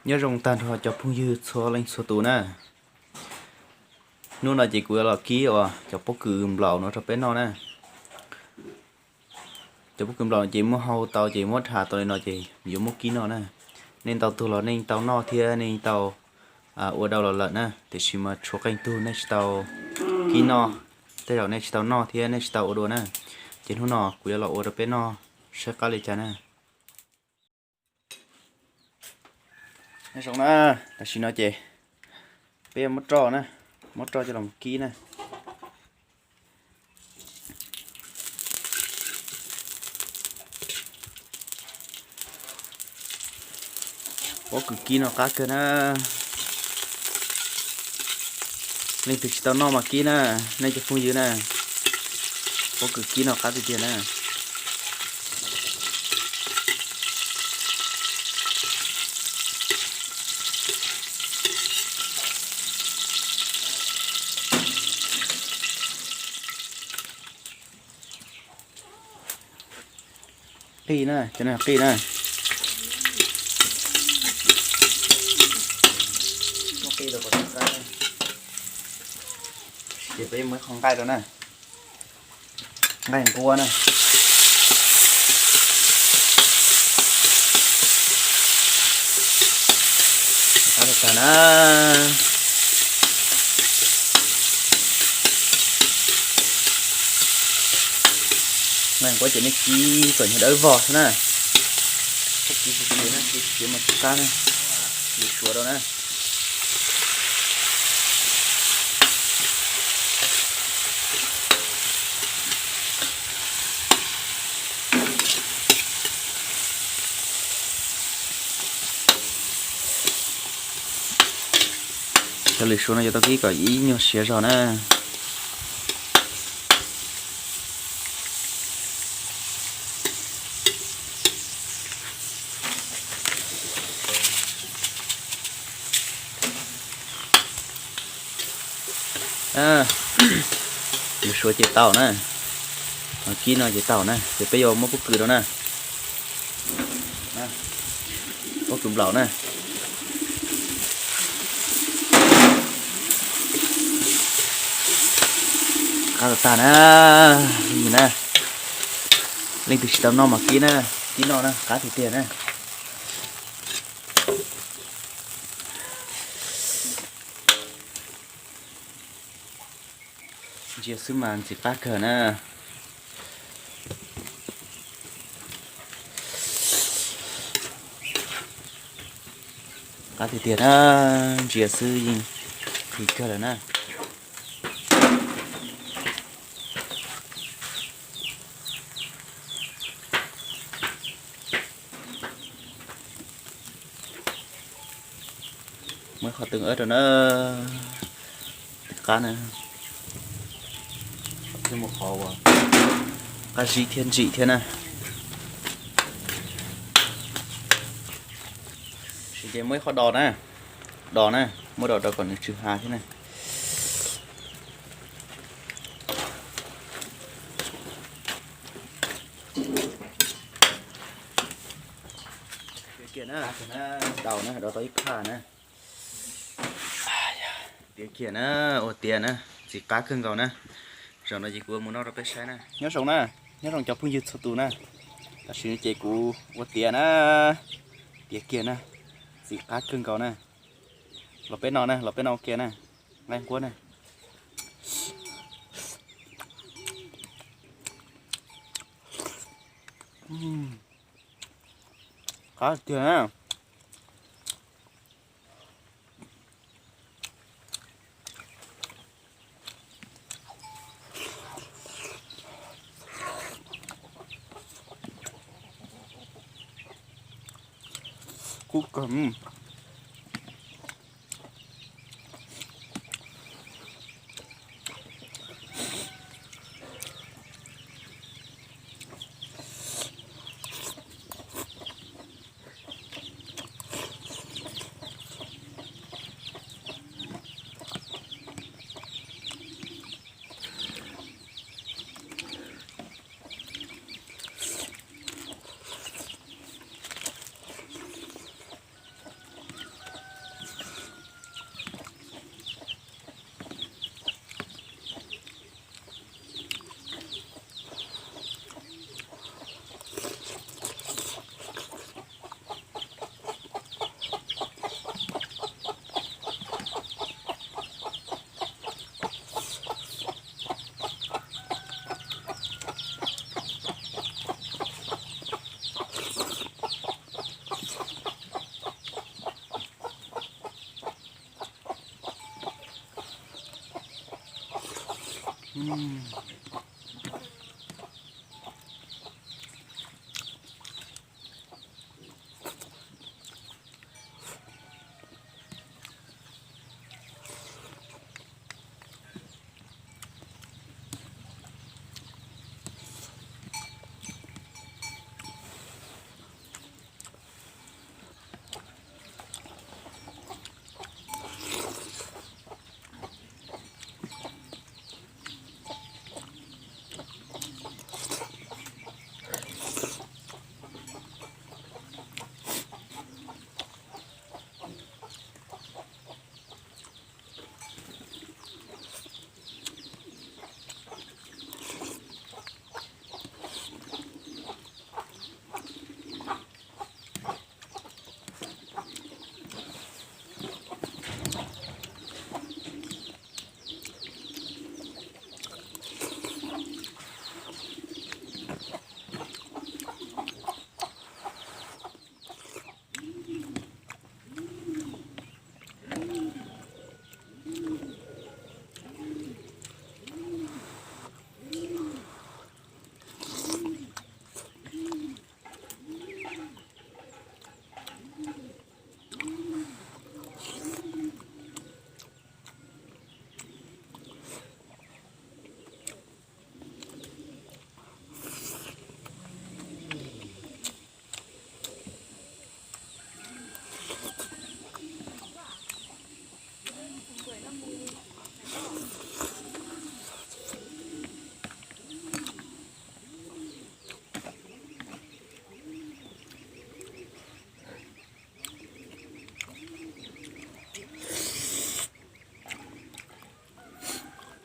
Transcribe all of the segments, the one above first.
Nyob zoo tag nrho cov phooj ywg txhua leej txhua tus na. Hnub no ces kuv yuav los kib uas cov pob kws nplaum no rau peb noj na. Cov pob kws nplaum no ces muab hau tau ces muab dham tau li no ces yuav muab kib noj na. Nej ntau tug los nej tau noj thiab nej tau ua dau los lawm na, tiam sis mas tshuav qee tug nej tsis tau kib noj, tej zaum nej tsis tau noj thiab nej tsis tau ua dua na. Ces hnub no kuv yuav los ua rau peb noj saib qab li cas na. Nyob zoo na, tam sim no ces peb yuav muab roj na, muab roj coj los kib na. Pob kws kib no qab kawg na. Leej twg tsis tau noj mas kib na, nej cov phooj ywg na. Pob kws kib no qab tiag tiag na. Qij na, cov no qij na. Muab qij rau kom tau qab, ces peb muab qhov nqaij rau na. Nqaij nquab na. Qab tag tag na. Nqaij nquab ces nej kib kom nyuag dawb vog xwb na. Kib siav siav na, kib siav mas tsis qab na. Lwm suav rau na. Cov lwm suav no yuav tau kib kom ib nyuag siav zog na. Lwm suav ces tau na. Kib no ces tau na, ces peb yuav muab pob kws rau na. Pob kws nplaum na. Qab tag tag na, na. Leej twg tsis tau noj mas kib na, kib noj na, qab tiag tiag na. Ntsia xwb mas ntxim qab kawg na. Qab tiag tiag na, ntsia xwb yeej qhis kawg lawm na. Muab qhov twg rau na, qab na, thiab muab qhov uas qab zib thiab ntsim thiab na. Sim ces muab ib qhov dos na, dos na, muab dos rau kom nws tsw ha thiab na. Kiag na, dos na, dos tau ib phaj na. Tiav kiag na, ua tiav na, ntxim qab kawg nkaus na. Zaum no ces kuv ua mus noj rau peb saib na. Nyob zoo na, nyob zoo cov phooj ywg txhua tus na. Tam sim no ces kuv ua tiav na, tiav kiag na, ntxim qab kawg nkaus na. Los peb noj na, los peb noj ua ke na, nqaij nquab na. Qab tiag na. Kub kawg.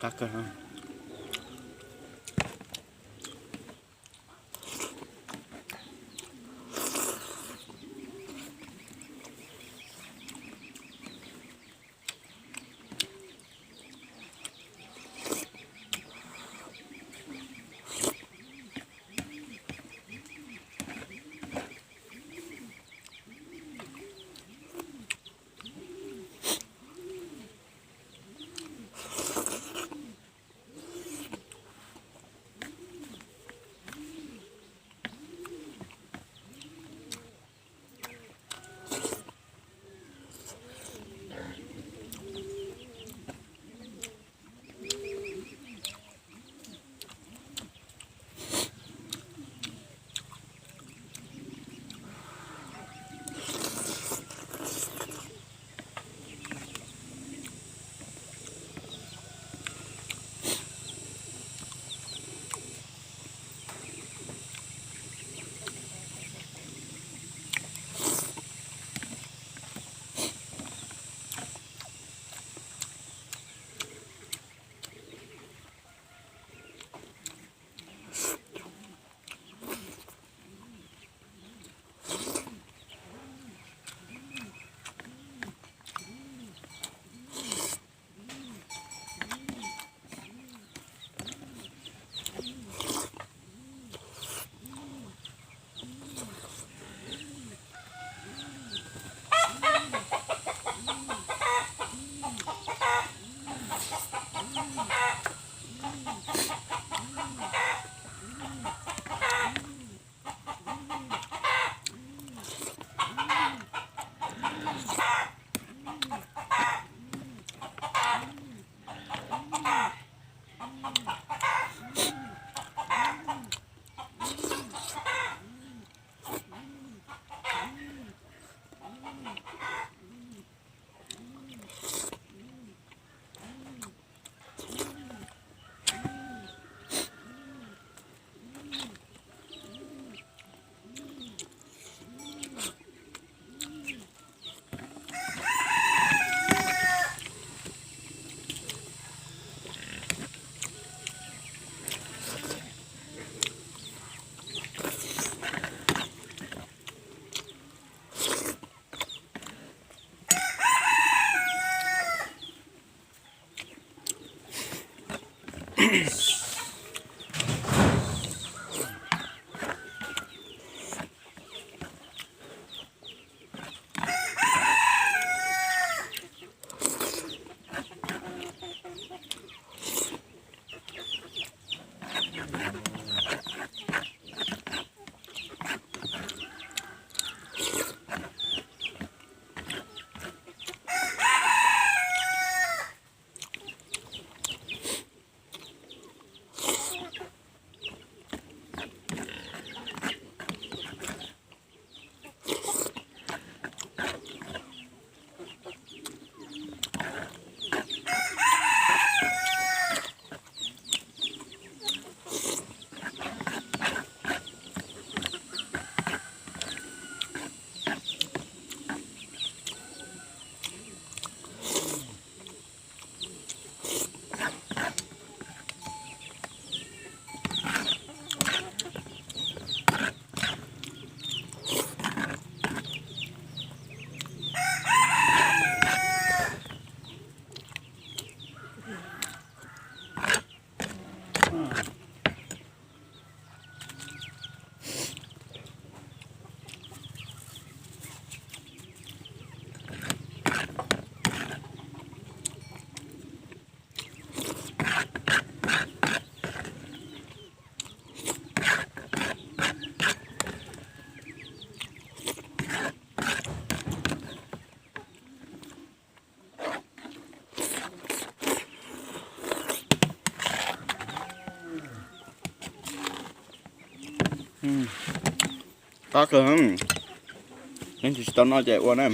Qab kawg. Qab kawg. Leej twg tsis tau noj ces ua na.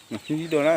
Sib sib dua na.